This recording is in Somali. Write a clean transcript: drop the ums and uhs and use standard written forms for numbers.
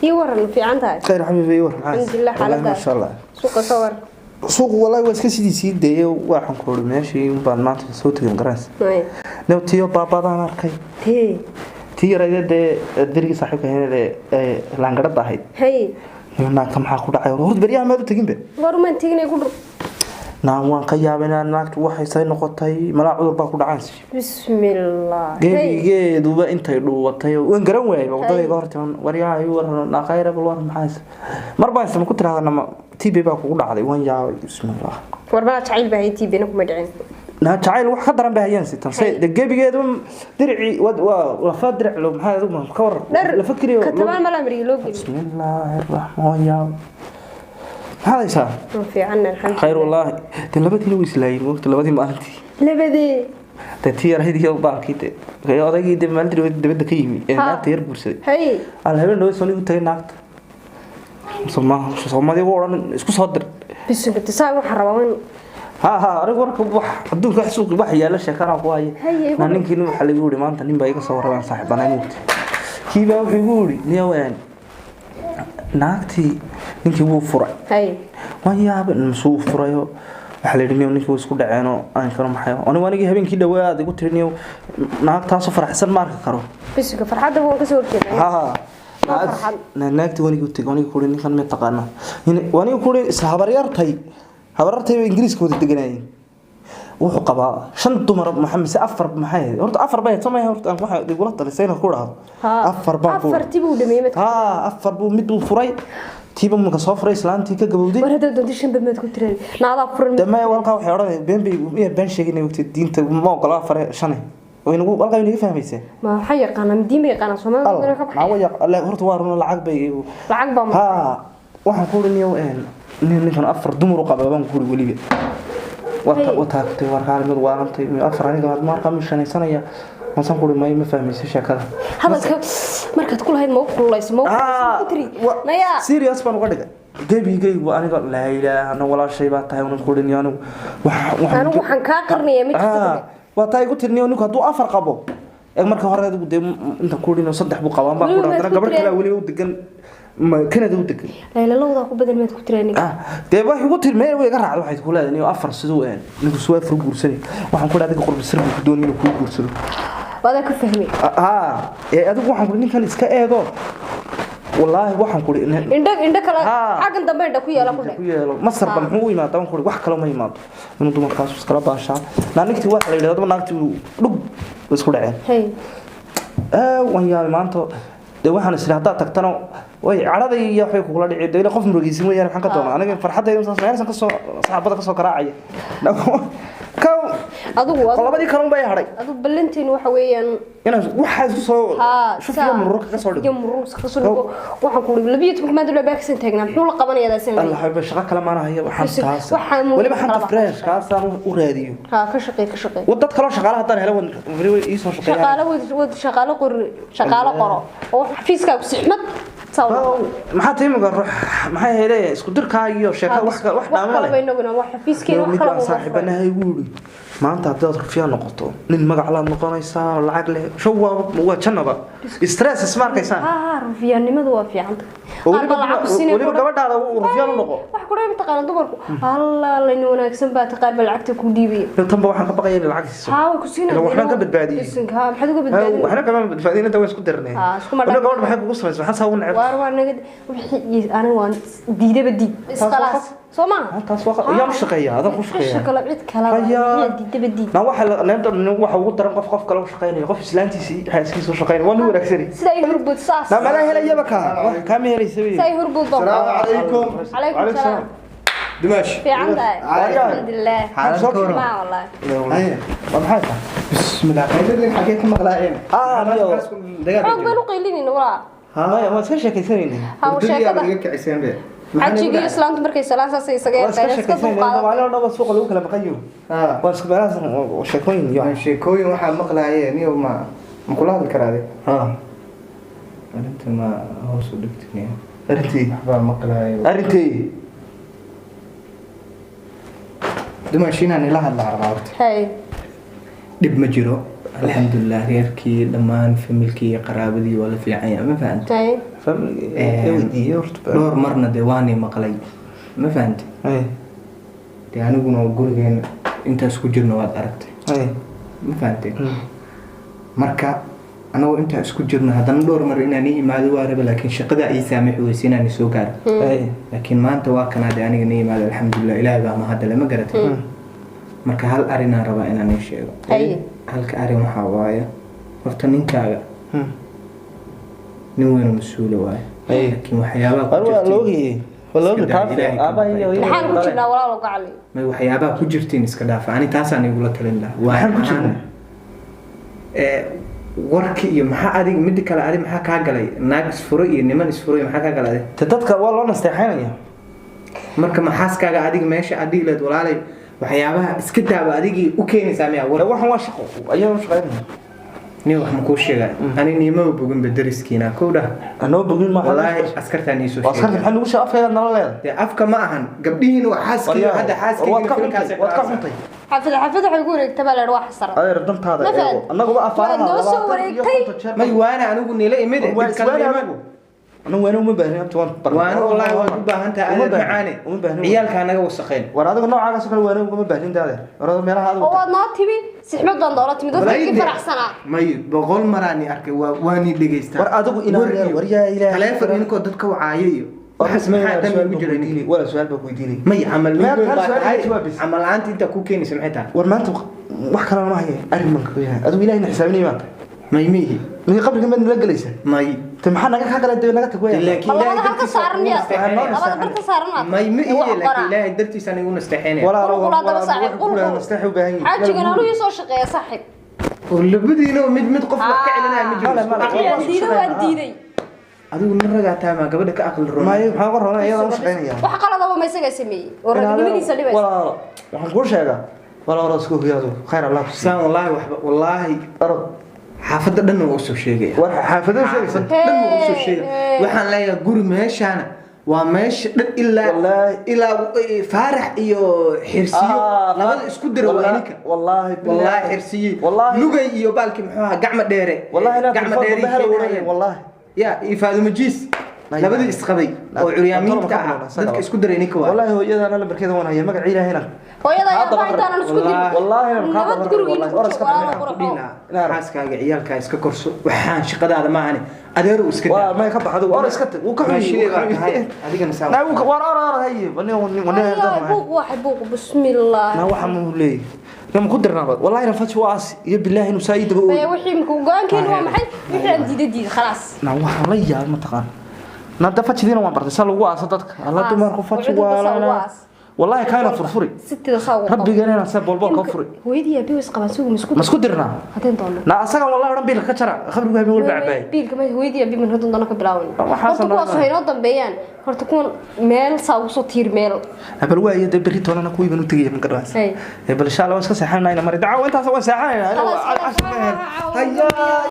Ii waran, fiican tahay? Khayr xabiibi, ii waran, maxaa? Alxamdulilah. Wallaahi, xaaladda maasha Allah. Suuqa ka war. Suuqu wallaahi waa iska sidiisii deeyay. Waxaan ku uri meeshii baan maanta soo tegay, magaranaysa. Hay. Nabtiyo baabadaan arkay. Hee. Tii yarayda dee derigii saaxiibka ahayd ee laangarada ahayd. Hay. Naagta maxaa ku dhacay horta? Beryaha maad u teginbe? Goormaan teginay ku dhur? Naan waan ka yaabay inaan naagtu waxay say noqotay, malaa cudur baa ku dhacaan. Bismillah. Hey. Gebigeeduba intay dhuubatay waan garan waayay wadadayga hor timan. Waryahay, waran naaqayra, bal war, maxaa mar baan isma ku tiraahdaa nama TB baa kugu dhacday? Waan yaabay, bismillah. War malaa jacayl baa hay, TB-na kuma dhicin. Naa jacayl wax ka daran bay hayaan sitan say de gebigeeduba dirci waa lafa diric lo maxaa adigu ka war? Dhar lafa keliya. Katabaan malaa marigi loo geliyo. Bismillaahi raxmaan, yaabay. Maxaad haysaa? Waan fiican, alxamdulilah. Khayr wallaahi. De labadiina way islaayeen moogta, labadii maalintii. Labadee? De tii yarayd iyo baalkii de odaygii de maalintii dibadda ka yimi ee Ha. naagta yar guursaday. Hay. Al habeen dhawe soo tagay naagta Soomaalida ugu odhan isku soo dir. Bisinka tisaa, waxaan rabaa in Ha ha, anigu warka wax adduunka wax suuqi wax yaala sheekana ku haya. Haye, igu Na ninkiina waxaa lagu yidhi maanta nin baa iga soo warramaan saaxiibanay moogta. Kii baa wuxuu igu yidhi niyo waan naagtii ninkii wuu furay. Hay. Waan yaabay masuu furayo. Waxaa la yidhi niyo ninkii wuu isku dhaceenoo aan karo maxay anigu anigii habeenkii dhawaa aad igu tiri niyo naagtaasoo faraxsan ma arki karo. Bisinka, farxadda waan kasoo horjeedaa. Ha. Waa farxad. Naagtii wanigi u tegay, wanigi kuri ninkan ma taqaana, wanigi kuri isla habaryartay, habaryartay bay Ingiriiska wada deganaayeen. Wuxuu qabaa shan dumar, maxaa mise afar, maxay ahayd horta? Afar bay ahayd, soo ma horta aan waxa igula talisay inaad ku dhahdo afar baan ku Afartii buu dhameeyey mid. Ha, afar buu mid uu furay, tiiba marka soo furay islaantii ka gabowday. War haddaad doonto shan bamaad ku tiraan naadaa furan. Dee maya, halkaa waxay odhanay been bay iya been sheeginay wagti diinta ma ogola afar shane waynagu halkaa waynaga fahmaysaa. Ma waxaa yaqaanaa diin ba yaqaanaa Soomaalida ka baxay. Naa way horta waa run, lacag bay Lacag baa ha. Waxaan ku uri niyo ninkan afar dumar u qaba baan ku uri weliba waa taagtay war kaalimad waarantay afar aniga ma arkaa ma shanaysanaya masaan ku uri may ma fahmaysa sheekada. Hadalka markaad ku lahayd ma u kululayso, ma u kululayso ku tiri naya. Serious baan uga dhigay gebigaygu aniga laa ilaaha ana walaashay baa tahay unan ku uri niyo anigu Anigu waxaan kaa qarnayaa ma jirto. Waa taa igu tiri niyo ninku hadduu afar qabo eeg marka hore adigu dee inta ku uri niyo saddex buu qabaan baan ku uri Weliba haddana maad ku gabadh kale tireen. Weliba u degan Canada u degan. Laylalowdaa ku badan maad ku tiri aniga. Dee wax igu tiri meel way iga raacday, waxay ku leedahay niyo afar siduu ninku suu afar u guursanay. Waxaan ku dhahay adiga qurbi sir buu ku doonay inuu kuu guursado. Waadaa ka fahmay. Ha, ee adigu waxaan ku ninkan iska eego wallaahi waxaan ku Indho indho kale. Ha. Xaggan dambe indho ku yeela ku dhe. Ku yeelo Masarba muxuu u imaadaa? Waan ku wax kale ma imaado inuu dumarkaas iskala baashaa. Naanigtii waxa la yidhahdo naagtii dhug way isku dhaceen. Hay. Waan yaabay maanta. Dee waxaan isiri haddaad tagtana way cadhada iyo waxbay kugula dhici dee qof murugaysan weeyaan. Maxaan ka doonaa aniga farxaddayda saas meelsan kasoo saxaabada kasoo garaacaya ka Adigu qolabadii kale unbay hadhay. Adigu ballanteenu waxa weeyaan inaan waxaa isku soo ha shuf iyo murur kaga soo iyo dhigo. Murur kaga soo dhigo. Waxaan ku uri 12 maanta loo baaksan taagnaa, muxuu la qabanayaa daasan? Allah xabiibi, shaqo kale maana haya waxaan taas waxaan muhiim weliba xanta kalaba. Fresh kaasaan u raadiyo. Ha, ka shaqee, ka shaqee. Dad kaloo shaqaale haddaan helo weli ii soo shaqeeyaan. Shaqaale wad wad, shaqaale qor, shaqaale qoro oo xafiiskaagu sixmad saa u noqo. Maxaa tahay imika ruux maxay hele isku dirkaa iyo sheeka wax wax dhaama kalaba leh inaguna wax xafiiskeena wax mid kalaba baan saaxiibanahay igu yidhi maanta haddaad rufyaan noqoto nin magac laad noqonaysaa oo lacag leh show waa jannaba stress isma arkaysaan. Ha ha, rufiyaannimadu waa fiicanta. Oo Qaar baa lacag ku siinaya weliba ku dhan. Gabadhaada uu rufyaan u noqo. Wax ku dhan mataqaana dumarku alla layna wanaagsan baa taqaan baa lacagta ku dhiibaya. Tanba waxaan ka baqaya in lacag siiso. Haa, way ku siinayaan. Ila waxbaan ka badbaadiyey. Bisinka, haa, maxaad uga badbaadin? Waxna kama badbaadin inta waan isku dirnay. Haa, isku madhan. Weliba gabadha maxay kugu samaysay? Maxaa saa ugu neceb? Waar waar naga wixii aniga waan diidaba diid iskalaas soo maaha. Taas waa yaa u shaqeeya adaan ku shaqeeya. Qasha kale cid kale Hayaa. diidaba diid. Na waxa la waxa ugu daran qof qof kale u shaqeynaya, qof islaantiisii xaaskiisa u shaqeynaya, waa nin wanaagsani. Sida ay hurbood saas. Na mala helayaba ka wax kaama helaysa. Sida ay hurbood baa. السلام عليكم. Calaykum salaam. دمشق. Fiican tahay. Calaykum. Alxamdulilah. Xaalad ka waran? Ma wallahi. هيا. Waa maxay tahay? بسم الله، قيلتك حكيت مقلاين. مايو. Xoog baan u qaylinayna walaa. Maya, waan iska sheekaysanayna. Ha, sheekada xajiga iyo islaantu markay salaan saasay isaga Waan iska yartahay iska sheekaysanayna. dulqaadan. Maalin oo dhan baa suuqa lagu kala maqan yaho, waan iska meelahaas sheekooyin iyo Sheekooyin waxaa maqlaayeen iyo ma kula hadli karaa adig? Ha. Arrinta ma hoos u dhigtin? Arrintii? Waxbaa maqlaayo. Arrintii? Dumash inaan ila hadla rabaa horta. Hay. Dhib ma jiro, alxamdulilah, reerkii dhammaan familkii iyo qaraabadii waa la fiican yahay, ma fahanta? Hay. Family ee weydiiyey horta. Dhowr marna dee waanay maqlay, ma fahantay? Ay. Dee aniguna gurigeena intaas ku jirna waad aragtay. Ay. Ma fahantay? Marka anagoo intaa isku jirno, haddana dhowr mar inaan ii imaado waa raba, laakiin shaqada ii saamixi weyse inaan isoo gaaro. Ay. Laakiin maanta waa kanaade aniga nii imaado, alxamdulilah, ilaahay baa mahadale, ma garatay? Marka hal arinaan rabaa inaan ii sheego. Haye. Halka arin waxaa waaye, horta ninkaaga nin weyn oo mas-uula waaye. Haye. Laakiin waxyaabaha ku War waa jirtiin loogiyey, waa loogi. Iska daa, Taafe Ilaahay ka aabaha iyo baqay. hooyada Maxaan ku dhaleen. jirnaa, walaalo gacali? May, waxyaabaha ku jirtiin iska dhaafa, ani taasaan igula talin lahaa. Waa Maxaan ku jirnaa? Ee, warki iyo maxaa adiga midda kale, adi maxaa kaa galay naag isfuro iyo niman isfuro iyo maxaa kaa galay adi? Te dadka waa loo nasteexaynaya. Marka maxaaskaaga adiga meesha aad dhihi lahayd, walaalay, waxyaabaha iska daaba, adigii u keenaysaa miyaa war? Waxan waa shaqo, ayaan u shaqaynaya. Nin wax ma kuu sheegaa? Ani niimaba boginba dariskiina kow dhah. Anoo bogin ma? Walaahi askartaan iisoo Waa askarta. sheegay. Maxaa nagu sheeg afkeeda nala leedahay? Dee afka ma ahan, gabdhihiina waa xaaskii hadda. War waad ka Xaaskii xuntay, waad ka xuntay. Xaafada xaafada waxay ku wareegtay baa la yidhi waa xasarad. Adeer, dantaada Ma eego. fahad? Annaguba afaaraha Waad noo soo 20 iyo wareegtay. 50 jeer. May, waana anigu niila imid. Waa iswaani anigu. Anigu waana uma baahnin abti, waan barnay. Waana wallaahi waad u baahan tahay. Uma Adeer baahnin, macaane, uma baahnin. ciyaalkaa naga wasaqeen. War adiga noocaagaas oo kale waana ugama baahnin daade. War adiga meelaha adigu. Oo waad noo timi, sixmad baan doola timi, dadka kii faraxsanaa. May, 100 maraani arkay, waa waani dhegeystaa. War adigu inaa War iyo war yaa Ilaahay. Taleefon inkoo dadka wacaayo iyo War waxaas maxaa dambi ugu jira ninka? Wala su'aal baa ku weydiinay. May, camal Meel weyn hal baa su'aal tahay. iga jawaab bis. Camal la'aanta intaa kuu keenaysa maxay tahay? War maanta wax kalena ma haya, arrin baan kaga yahay. Adigu Ilaahayna xisaabinaya maanta. May, miihi. Mid qabriga maad nala gelaysaa? May. Te maxaa naga kaa galay? Dee naga tag weeyaan. Laakiin Ma labada Ilaahay halka dartiisa saaran ugu miyaa? nasteexeynaya. Labada barta saaran maad? May, ma Ee, ihi, wax laakiin qoraa. Ilaahay dartiisaan igu nasteexeynaya. Walaalo, Qulqul haddaba saaxiib, qulqul. nasteex u baahan yihiin. Xaajigan anuu ii soo shaqeeya saaxiib. Oo labadiina mid mid qof wax ka celinaya ma jiro. Male, male. Isku aqli. Waan diiday, waan diiday. Adigu nin ragaa tahay, maa gabadha ka aqli roon? Maayo, maxaa uga roonay? Iyadaan u shaqaynaya. Wax qaladaba ma isagaa sameeyey oo ragnimadiisa dhibaysa? Walaalo, waxaan kuu sheegaa, walaalo, isku huyo adigu, khayr Allah ku siiyo. Saan wallaahi waxba wallaahi. Orod. Xaafadda dhan waa usoo sheegaya. War xaafadada sheegaysa. Xaafadda dhan waa usoo sheegaya. Hey. Waxaan leeyahay guri meeshaana waa meesha dhan ilaa Wallaahi. ilaa Faarax iyo Xirsiyo, labada isku dira waa ininka. Wallaahi billahi. Wallaahi Xirsiye, Wallaahi. lugay iyo baalkii muxuu ahaa, gacma dheere. Wallaahi inaa gacma telefoon dheere dambe hala wareegin, wallaahi. Ya iyo Faadumo Jiis, labadii isqabay oo curyaamiinta ahaa, dadka isku diray ninka waa. Wallaahi hooyadaana lambarkeeda waan haya, magaca Ilaahayna. Hooyada Kaa ayaa daba intaanan isku dilin. Wallaahi inaan kaa Nabad daba gurigiina wallaahi. ku Or iska joog, walaalo bixi. qurxo. Dhina xaaskaaga ciyaalkaa iska korso, waxaan shaqadaada maahane, adeerow iska Waa daa. may, ka bax adigu, or iska tag, wuu ka xun Maashidee baa tahay yahay. adigana saa. Naa wuu ka war or or haye, wani wani wani. Wallahi buuq, waxay buuq, bismillah. Naa waxa muu leeyahay nama ku dirnaaba, wallaahi na faji waa aas iyo bilaahi inuu saa ii daba Maya, ooyo. wixii imika go-aankeenu waa maxay? Wixii aan diiday diid, khalaas. Naa waxaan la yaabay mataqaan, naa da fajidiina waan bartay saa lagu aaso dadka alla Aas. dumarku faji Wuxuu dadka saa ugu waalana. aas. Wallaahi kaana furfuri. Sitida saa ugu qabo. Rabbigeena inaan saa boolbool ka furi. Hooyadii aabbihi is qabaan sugu ma isku Ma isku dirnaa? Haddeen doono. Naa asagan wallahi odhan biilka ka jara, khamrigu habeen walba cabaayay. Biilka ma hooyadii aabbihi man haddeen doono ka bilaawan. Waxaas Horta kuwaas dhan- waxay inoo dambeeyaan, horta kuwan meel saa ugu soo tiir meel. Bal waayo dee, berri toonana kuwii baan u tegaya, ma garanaysa. Hey. Bal insha Allah waan iska seexanayna, mari dacawa intaas waan seexanayna. Khalaas, khalaas. Hayaa.